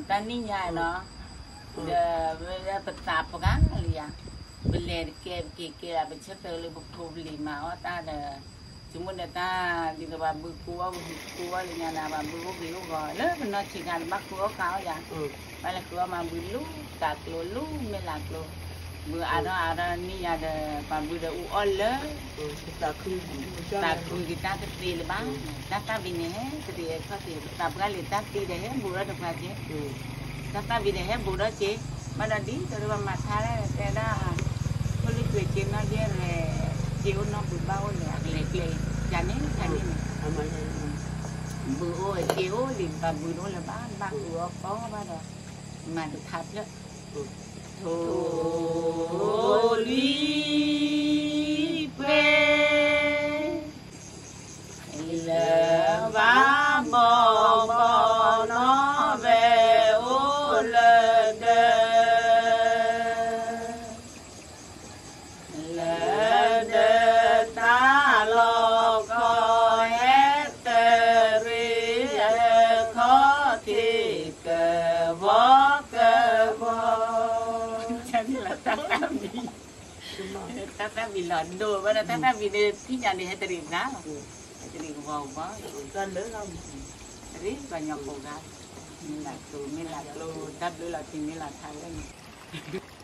တၢ်နံၣ်ညါနီၤ, ဒီးပသးပှၢ်လံယၤ, ပလဲၤတကဲပက့ၤကဲလၢပဆၢထၢၣ်လၢပဖိပလံၤမၤအီၣ်တၢ်ဒီး, ဆိကမိၣ်ဒီးတၢ်ဒ်သိးပှၤဘုကူအီၣ်ကူအီၣ်လၢညါန့ၣ် ပှၤဘုအိၣ်ဂ့ၤအိၣ်ဂီၤ လၢပနီၢ်ဆံးခါန့ၣ် ဘၣ်ဃုအီၣ်ဃုအီၣ်ယၤ, ဘၣ်လဲၤဃုအီၣ်မၤဘုလူၤတၢ်ကျိလူၤမ့ၢ်လၢ်ကျိ, ဘုအါထီၣ်အါထီၣ်နံၣ်ညါဒီး ပှၤဘုဒီးအူအီၣ်လၢ သးခုက့ၤတၢ်တသ့လၢၤဘၣ်, တၢ်သၣ်ဝံၤန့ၣ်ဟဲတရံးအခီၣ်ထံး သးပှၢ်လံာ်တၢ်သံဒီးဟဲဘူးထီၣ်တပှၢ်က့, တၢ်သၣ်ဝံၤဒီးဟဲဘူးထီၣ်က့, ဘၣ်ဒီးဒ်သိးဒီးပှၤမၤထါလၢတဲဒၣ်, ဖိလံၤကွံာ်က့နီၣ်ဒဲရဲၣ်, က့အိၣ်နီၢ်ဘုးဘၣ်အိၣ်န့ၣ် အကလဲၤကျဲအံၤ, ကန့ၣ်ကန့ၣ်န့ၣ်, ဘုအိၣ်က့အိၣ်လံ ပှၤဘုတအိၣ်လၢၤဘၣ် ဘၣ်ဃုအီၣ်ဃုအီၣ်ဘၣ်ဒီး, မၤတဖးဖျၢၣ်, ထိၣ်လွံၢ်ပှဲၤ လၢဘၣ်ဘီၣ်ဘီၣ်နီၣ်ဝဲအိၣ်လၢဒၢး, လၢဒၢးတၢ်လီၢ်ကီၢ်ဟဲတရံးအခီၣ်ထံးကဘီကဘီ, တၢ်သၣ်ဝံၤလီၤဒိၣ်ဘၣ်ဒီး တၢ်သၣ်ဝံၤန့ၣ် ထံၣ်ညါန့ၣ် ဟဲတရံးဘၣ်, ဟဲတရံးကဘီကဘီ, တရံးပှၤညီကိးဂၤ, မ့ၢ်လၢ်ကျိ မ့ၢ်လၢ်ကျိ တၢ်ဘျုးလီၤတံၢ်မ့ၢ်လၢ်ထါလၢန့ၣ်